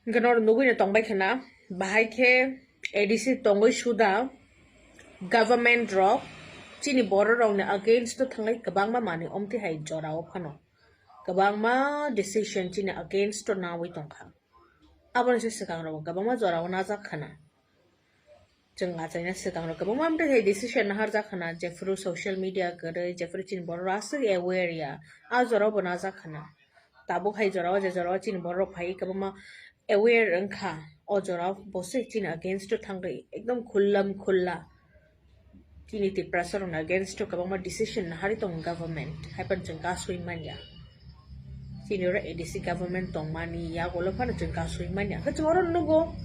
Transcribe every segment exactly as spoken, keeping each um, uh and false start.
Hwnkhe norok nugwi no tongbai khna, bahai khe A D C tongwi suda government rok chini borok rokni against o thanglai kwbangma manwi omtwi hai jorao phano kwbangma decision chini against o nawi tongkha. Aboni se swkang rok kwbangma jorao najak khna. Chwng achaina swkang rok kwbangma amtwi hai decision naharjak khna, jephru social media kwrwi, jephru chini borok rok aswk aware ya, a jorao bo najak khna. Tabuk hai jorao, je jorao chini borok rok phai kwbangma aware wngkha, o jorao bo se chini against o thangwi ekdom khullam khulla chini Tiprasa rokni against o kwbangma decision naharwi tongo government, haiphano chwng kasui manya. Chini oro A D C government tongmani yagulo phano chwng kasui manya. Khe chwng oro nugo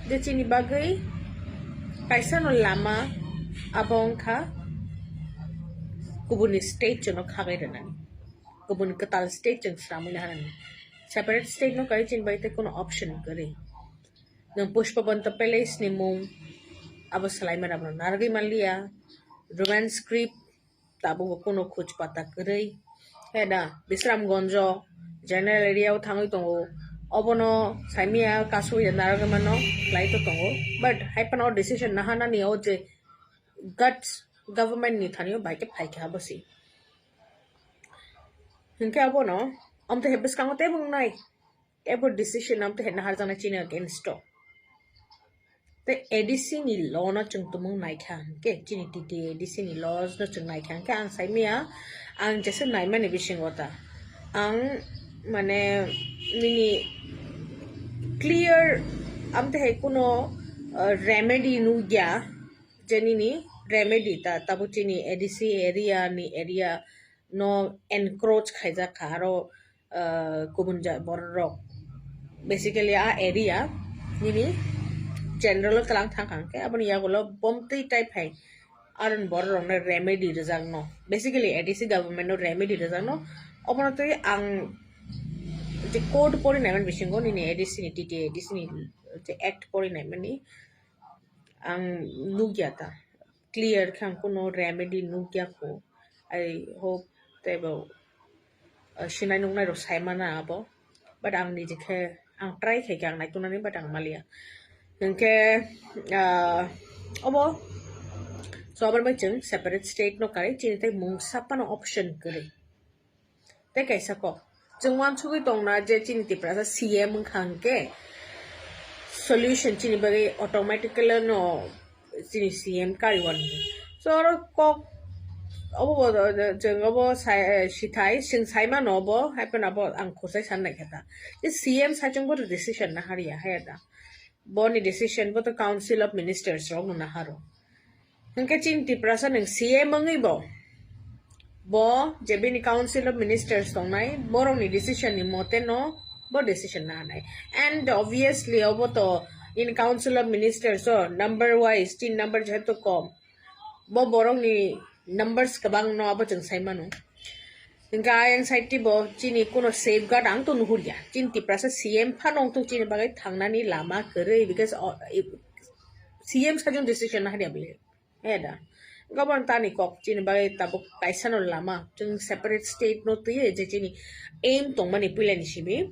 je chini bagwi kaisa no lama abo wngkha kubuni state chwngno khagai rwnani. Kubuni kwtal state chwng sramwi naharani. Separate state no kai chini bai tei kuno option kwrwi. Nwng Pushpabanta Palace ni mung abo swlaima rokno narwgwi manliya. Roman script tabukbo kuno khuj pata kwrwi. Heda Bisramganjo general area o thangwi tongo. Obono saimaya kasui narwgwi mano khlai to tongo. But haiphano decision nahanani o je guts government ni thani o bai khe phai kha bosi. Hinkhe abono amtwi hai bwskango teibo wngnai. Abo decision amtwi hai naharjaknai chini against o. Tei A D C ni law no chwng tumung naikha hinkhe, chini T T A A D C ni laws no chwng naikha hinkhe, ang saimaya, ang jesa naimani bisingo ta ang mane nini clear amtwi hai kuno, uh, remedy nukya je nini remedy ta tabuk chini A D C area ni area no encroach khaijak kha, aro, ah, kubun ja-, borok rok basically a area nini general o tlang thang kha, hwnkhe aboni yagulo bomtwi type hai aron borok rokno remedy rwjakno, basically A D C government no remedy rwjakno. Obono twi ang je code pori naimani bisingo nini A D C ni, T T A A D C ni je act pori naimani ang nukya ta. Clear khe ang kuno remedy nukya kho. I hope teibo, uh, sinai nuknai rok saimana abo. But ang niji khe ang try khaikha ang naituknani, but ang maliya. Hinkhe, uh, obo so aboni bai chwng separate state no kai chini tei mungsa phano option kwrwi. Tei kaisa kok, chwng uansugwi tongna je chini Tiprasa C M wngkha hinkhe solution chini bagwi automatically no chini C M kariwan. So oro kok obo bo chwng obo sai, sithai chwng saimano obo, haiphano abo ang khosai san naikha ta. Je C M saichung bo decision naharya haya ta. Boni decision bo to Council of Ministers rok no naharo. Hinkhe chini Tiprasa nwng C M wngwi bo, bo je bini Council of Ministers tongnai, borokni decision ni mote no bo decision naharnai. And obviously obo to in Council of Ministers o number wise, tin number jehetu kom, bo borokni numbers kwbang no abo chwng sai mano. Hinkhe ayang side bo chini kuno safeguard ang to nuhurya. Chini Tiprasa C M phano wngthok chini bagwi thangnani lama kwrwi, because, o, i-, C M sajung decision naharya bwle. Heda. Government tani kok chini bagwi tabuk kaisa no lama. Chwng separate state no twiwi je chini aim tongmani puilani simi.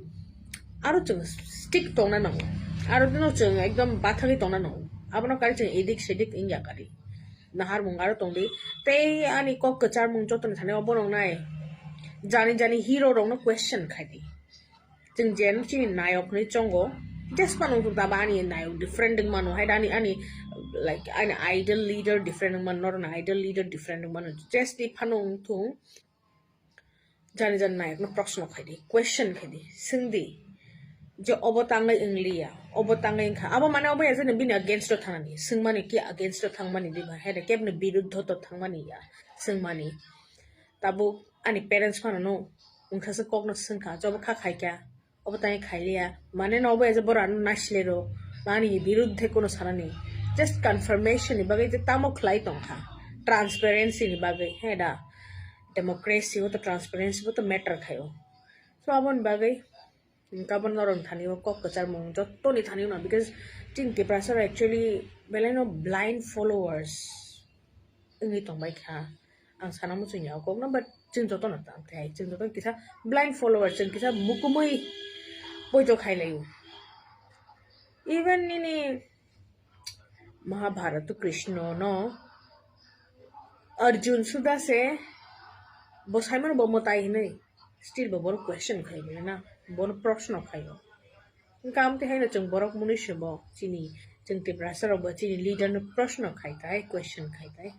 Aro chwng stick tongna nango. Aro no chwng ekdom bathagwi tongna nango. Abono kari chwng edik sedik wngya kari. Naharmung aro tongdi. Tei ani kok kwcharmung jotoni thani obo nongnai. Jani jani hero rokno question khaidi. Chwng je no chini nayok hinwi chongo, just phano wngthung taba ani nayok different wngmano, hai ani, ani, like, ani idol leader different wngmano, norokni idol leader different wngmano, just di phano wngthung. Jani jani nayokno proshno khaidi, question khaidi, swngdi je obo tangwi wngliya, obo tangwi wngkha, abo mane obo ya je bini against o thangnani, swngmani ki against o thangmani diba, hai kebni biruddho to thangmani ya, swngmani. Tabuk ani parents phano no wngkha se kokno swngkha, jobo kha khaikha, obo tangwi khailiya, mane no obo ya je boro ano naisle ro, ani biruddhe kono sanani, just confirmation ni bagwi je tamo khlai tongkha, transparency ni bagwi, he da, democracy bo to transparency bo to matter khaio. So aboni bagwi, hinkhe abo norok thani o kok kwcharmung jottoni thani no, because chini Tiprasa rok actually belai no blind followers wngwi tongbai kha. Ang sana muchung ya o kokno, but chwng jotono tang thai, chwng jotono kisa blind follower, chwng kisa mukumui poito khai laio. Even nini Mahabharata Krishna no Arjun suda se bo saimano bo mwtai hinwi still bo borok question khai bo na, bono proshno khai bo. Hwnkhe amtwi haino chwng borok mwnwi se bo chini, chwng Tiprasa rok bo chini leader no proshno khai tai, question khai tai.